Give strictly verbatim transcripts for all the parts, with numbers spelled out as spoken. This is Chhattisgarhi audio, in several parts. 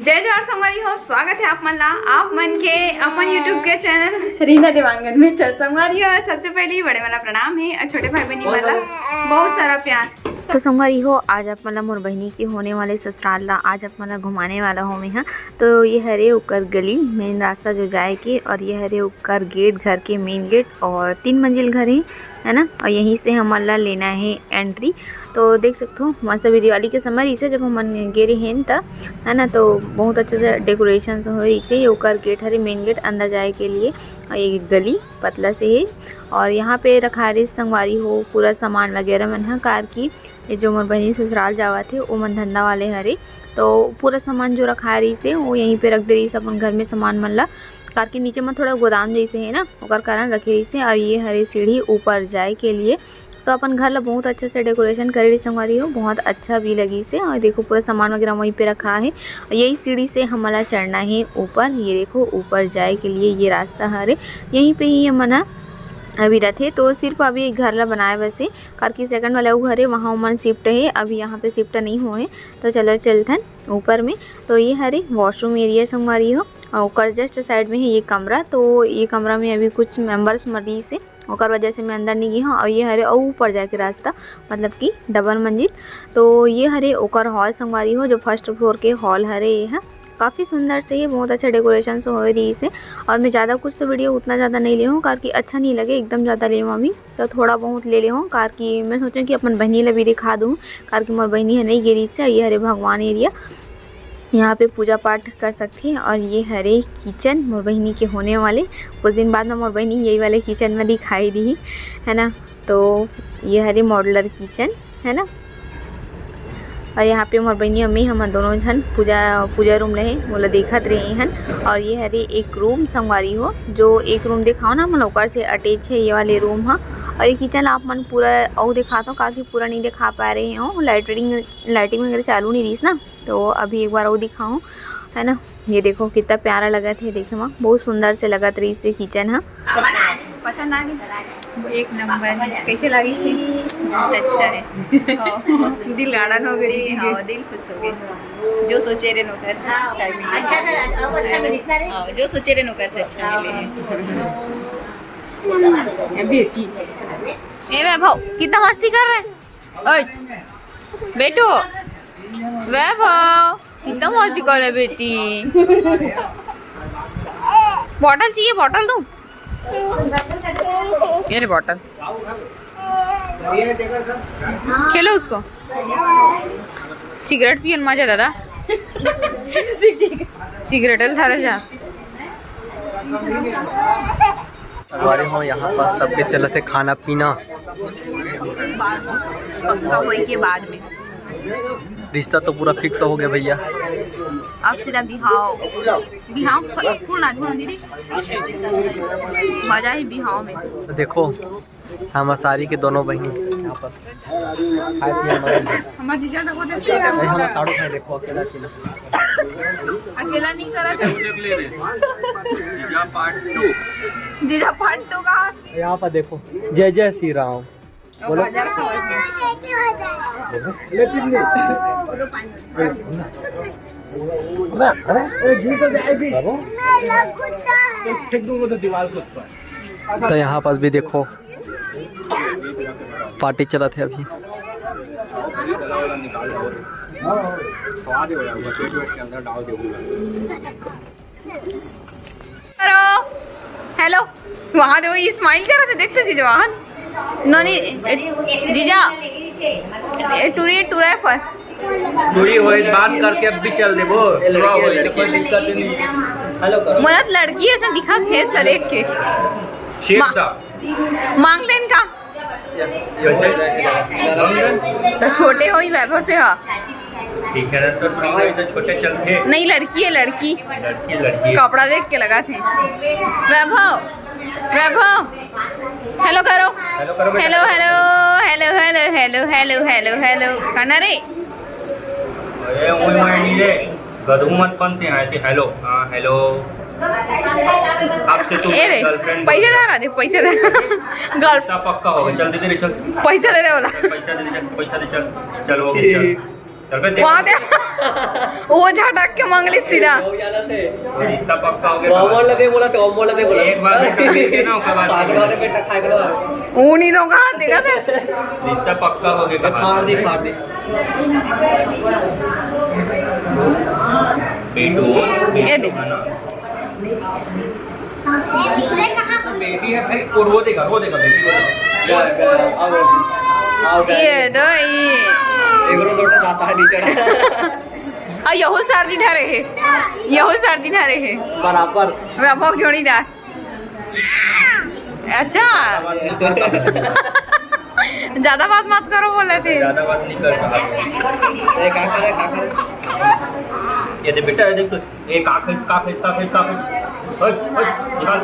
जय जोहार संगवारी हो, स्वागत है आप मन ला, आप मन के अपन YouTube के चैनल रीना देवांगन में। चल संगवारी हो, सबसे पहले ही बड़े वाला प्रणाम है और छोटे भाई बहनी वाला बहुत सारा प्यार। तो संगवारी हो, आज आप मन ला मोर बहिनी के होने वाले ससुराल ला आज आप मन ला घुमाने वाला हो मैं हा। तो ये हरे ओकर गली, मेन रास्ता जो जाए के, और ये हरे ओकर गेट, घर के मेन गेट, और तीन मंजिल घर है, है ना। और यहीं से हमन ला लेना है एंट्री। तो देख सकते हो, मस्त अभी दिवाली के समय इसे जब हमन गे रहेन त, है ना, तो बहुत अच्छे से डेकोरेशन हो रहिसे। ये ओकर गेट हरे, मेन गेट अंदर जाए के लिए। और ये गली पतला से है, और यहाँ पे रखा रही संगवारी हो पूरा सामान वगैरह मन ह कार की। ये जो मोर बहिनी ससुराल जावत हे, वो मन धंधा वाले हरे, तो पूरा सामान जो रखा रहिसे वो यहीं पे रख दे रहिसे अपन घर में सामान मन ला। कार के नीचे में थोड़ा गोदाम जैसे है ना, ओकर कारण रखे रहिसे। और ये हरे सीढ़ी ऊपर जाए के लिए, तो अपन घर ला बहुत अच्छा से डेकोरेशन करे रही संगवारी हो, बहुत अच्छा भी लगी से। और देखो पूरा सामान वगैरह वहीं पे रखा है। और यही सीढ़ी से हमला चढ़ना है ऊपर। ये देखो ऊपर जाए के लिए ये रास्ता हरे, यहीं पे ही हमन ह अभी रथे। तो सिर्फ अभी घर ला बनाए बस है, कार की सेकंड वाला वो घर है, वहाँ उमन शिफ्ट है, अभी यहाँ पे शिफ्ट नहीं हुए। तो चलो चलथन ऊपर में। तो ये हरे वॉशरूम एरिया संगवारी हो, और ओकर जस्ट साइड में है ये कमरा। तो ये कमरा में अभी कुछ मेंबर्स मरीज से, ओकर वजह से मैं अंदर नहीं गई हूँ। और ये हरे अउ ऊपर जाके रास्ता, मतलब कि डबल मंजिल। तो ये हरे ओकर हॉल संगवारी हो, जो फर्स्ट फ्लोर के हॉल हरे ये है। काफ़ी सुंदर से ये बहुत अच्छा डेकोरेशन से होए रही से। और मैं ज़्यादा कुछ तो वीडियो उतना ज़्यादा नहीं ले हूँ, कार की अच्छा नहीं लगे एकदम ज़्यादा ले अभी, तो थोड़ा बहुत ले ले हूँ, कार की मैं सोचूँ कि अपन बहिनी ला भी दिखा दूँ, कार की मोर बहिनी है नहीं गे रही से। ये हरे भगवान एरिया, यहाँ पे पूजा पाठ कर सकते हैं। और ये हरे किचन मोर बहिनी के होने वाले, कुछ दिन बाद में मोर बहिनी यही वाले किचन में दिखाई दी, है ना। तो ये हरे मॉडुलर किचन, है ना। और यहाँ पे मोर बहिनी अम्मी हम दोनों झन पूजा पूजा रूम रहे, मोला देखत रहे हन। और ये हरे एक रूम संगवारी हो, जो एक रूम दिखाओ ना, मोला ओकर से अटैच है ये वाले रूम हा। और ये किचन आप मन पूरा अउ दिखाता हूँ, काफ़ी पूरा नहीं दिखा पा रहे हो, लाइटिंग लाइटिंग वगैरह चालू नहीं रहीस ना। तो अभी एक बार वो दिखाऊँ, है ना। ये देखो कितना प्यारा लगत है देखे मा, बहुत सुंदर से लगत रही से किचन हा। पसंद आ गई? एक नंबर। कैसे लगी से? बहुत अच्छा है। दिल गार्डन हो गई। हाँ, दिल खुश हो गई। जो सोचे रहे नौकर से अच्छा मिले। अच्छा था, अब अच्छा मिले। हाँ, जो सोचे रहे नौकर से अच्छा मिले। ए बेटी, ए वैभव, कितना मस्ती कर रहे हैं? ओए, बेटू, वैभव, कितना मौज कर है बेटी। बॉटल चाहिए, बॉटल दूं? ये ले बॉटल, खेलो उसको। सिगरेट पियन मजा दादा। सिगरेट थारे जा। संगवारी हो, यहाँ पर सबके चलत है खाना पीना। पक्का होए के बाद में। रिश्ता तो पूरा फिक्स हो गया भैया। अब सीधा बिहाव, बिहाव फ-, फुल नाचबो ना दीदी, मजा ही बिहाव में। तो देखो, हम सारी के दोनों बहिनी यहाँ पर खाए पिए मगन हैं। हमार जीजा तो बोलते थे, नहीं, हम साड़ू खाए, देखो, अकेला अकेला। अकेला नहीं करा थे। जीजा पार्ट टू। जीजा पार्ट टू का। यहाँ पर देखो, जय जय श्री राम। बोलो। लेकिन नहीं। अरे, अरे, ए, गिर तो जाएगी। बाबू। फेंक दूंगा तो दीवार को ऊपर। तो यहाँ पास भी देखो, पार्टी चलत है अभी। करो, हेलो, वहाँ देखो, ये स्माइल कर रहे थे, देखते जीजा, वहाँ। नोनी, ए, जीजा, ए, टूरी, टूरा है पर। टूरी होए, बात करके अब भी चल देबो। ए, लड़की है, कोई दिक्कत नहीं। हेलो करो। मोला तो लड़की ऐसे दिखा फेस ला देख के। शेप मा-, था। मांग लेन का? तो छोटे हो ही वैभव से हा। ठीक है ना, तो थोड़ा इसे छोटे चल के। नहीं, लड़की है, लड़की। लड़की, लड़की। कपड़ा देख के लगा थे। वैभव, वैभव, हेलो करो। हेलो करो बेटा। Hello, hello, hello, hello, hello, hello, hello, hello, करना रे। ए, ओए, ओए, नहीं रे। गधू मत बनते हैं, ऐसे हेलो, हाँ, हेलो। आपसे तो ए रे, गर्लफ्रेंड पैसे दे रहा दे, पैसे दे। गर्ल पैसा पक्का हो गया, चल दे दे रे, चल। पैसे दे दे बोला। पैसा दे दे, चल, पैसा दे, चल। चल, हो गया, चल। चल बे, देख। वहाँ दे। वो झटक के मांग ली सीधा। हो गया ना से। इतना पक्का हो गया। वो बोल दे, बोला तो, वो बोल दे, बोला। एक बार बेटा देख के ना, उसके बाद पागल वाले बेटा खाए करो। वो नहीं तो कहा, देखा था। इतना पक्का हो गया, फाड़ दे, फाड़ दे। पेटू, ये दे। पेटू है ना। बेबी है भाई, वो रो देगा, रो देगा, बेबी रो देगा। क्या, क्या, आओ, आओ, क्या? ये दो, ये। एक रो दो जाता है नीचे। और यहू सर्दी धरे है, यहू सर्दी धरे है। बराबर। वैभव जोड़ीदार। अच्छा। ज्यादा बात मत करो बोले थे। ज्यादा बात नहीं कर रहा। ये क्या करे, क्या करे? ये दे बेटा, ये देख तो, ये का खाई, का खाई, का खाई, का खाई। हट, हट, निकाल।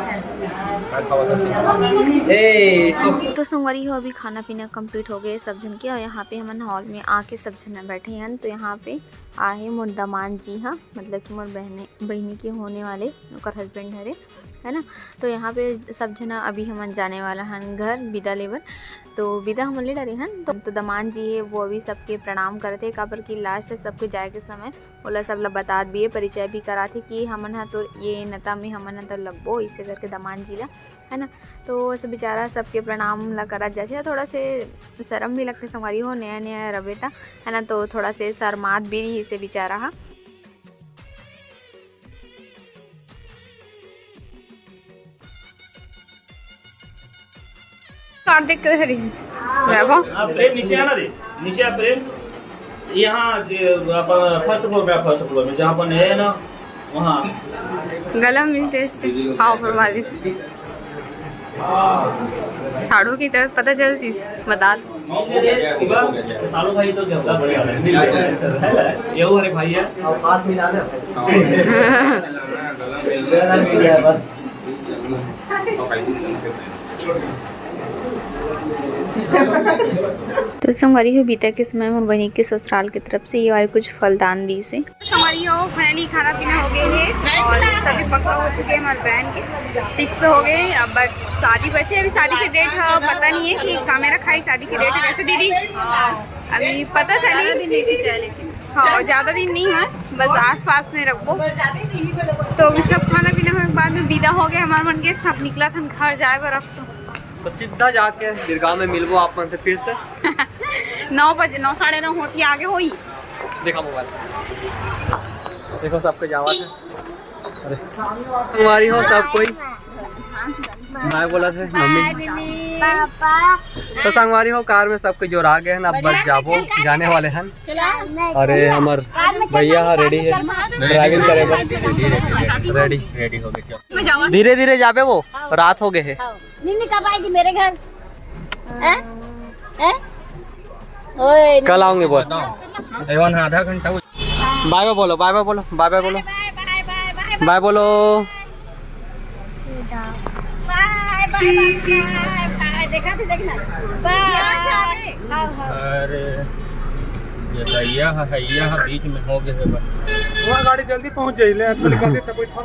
ए, सो। तो संगवारी हो, अभी खाना पीना कंप्लीट हो गए सब झन के, और यहाँ पे हमन हॉल में आके सब झन बैठे हैं। तो यहाँ पे आहे मोर दमान जी हा, मतलब कि मोर बहने, बहिनी के होने वाले, ओकर हस्बैंड हरे, है ना। तो यहाँ पे सब झन अभी हमन जाने वाला हन घर विदा लेबर। तो विदा हमन ले डरे हन। तो, तो दमान जी है, वो अभी सबके प्रणाम करत हे, काबर कि लास्ट सबके जाए के समय ओला सब ला बतात भी है, परिचय भी करात हे कि हमन हा तो ये नता में हमन हा तो लगबो, इसे करके दमान जी ला, है ना। तो ऐसे बेचारा सबके प्रणाम ला करत जाथे, थोड़ा से शर्म भी लगथे संगवारी हो, नया नया रबे ता, है ना, तो थोड़ा से शर्मात भी रही से बेचारा हा। कार्तिक के हरी। बाबा। हाँ, प्रेम नीचे आना रे, नीचे आ प्रेम। यहाँ जे अपन फर्स्ट फ्लोर पे, फर्स्ट फ्लोर में जहाँ अपन है ना, वहाँ। गला मिल जाए इससे। हाँ, ऊपर वाले से। साढ़ू की तरफ पता चलती, बता दो। साढ़ू भाई तो क्या बढ़िया है। ये वो हमारे भाई है। अब हाथ मिला दे। बस। तो संगवारी हो, बीता के समय मोर बहिनी के ससुराल की तरफ से ये वाले कुछ फलदान दी से। संगवारी हो, finally खाना पीना हो गए है और सभी पक्का हो चुके हैं हमारे बहन के, फिक्स हो गए। अब बस शादी बचे, अभी शादी के डेट है पता नहीं है कि का मेरा खाई शादी की डेट है। कैसे दीदी? अभी पता चली। हाँ, ज्यादा दिन नहीं है, बस आसपास में रखो। तो अभी सब खाना पीना होने के बाद में विदा हो गए हमारे मन के, सब निकला था घर जाए बर। अब तो तो सीधा जाके बिरगांव में मिलबो आप मन से फिर से। नौ बजे, नौ, साढ़े नौ होती आगे होई। देखा मोबाइल, देखो सबके जावत है। अरे संगवारी हो सब कोई, बाय बोला थे मम्मी। पापा। तो संगवारी हो, कार में सबके जोर आ गए हैं, अब बस जाबो, जाने वाले हैं। अरे हमर भैया हा रेडी है, ड्राइविंग करे बर। रेडी, रेडी हो गए। धीरे धीरे जाबे, वो रात हो गए है। निन्नी कब आएगी मेरे घर? हैं? हैं? ओए, कल आऊंगी बोल। एवन आधा घंटा हो। बाय बाय बोलो, बाय बाय बोलो, बाय बाय बोलो। बाय बाय बोलो। बाय बाय बाय। देखा थी, देखना। बाय। अरे, ये भैया है, भैया है, बीच में हो गए हैं बस। वो गाड़ी जल्दी पहुंच जाई ले, थोड़ी गाड़ी तक बैठा।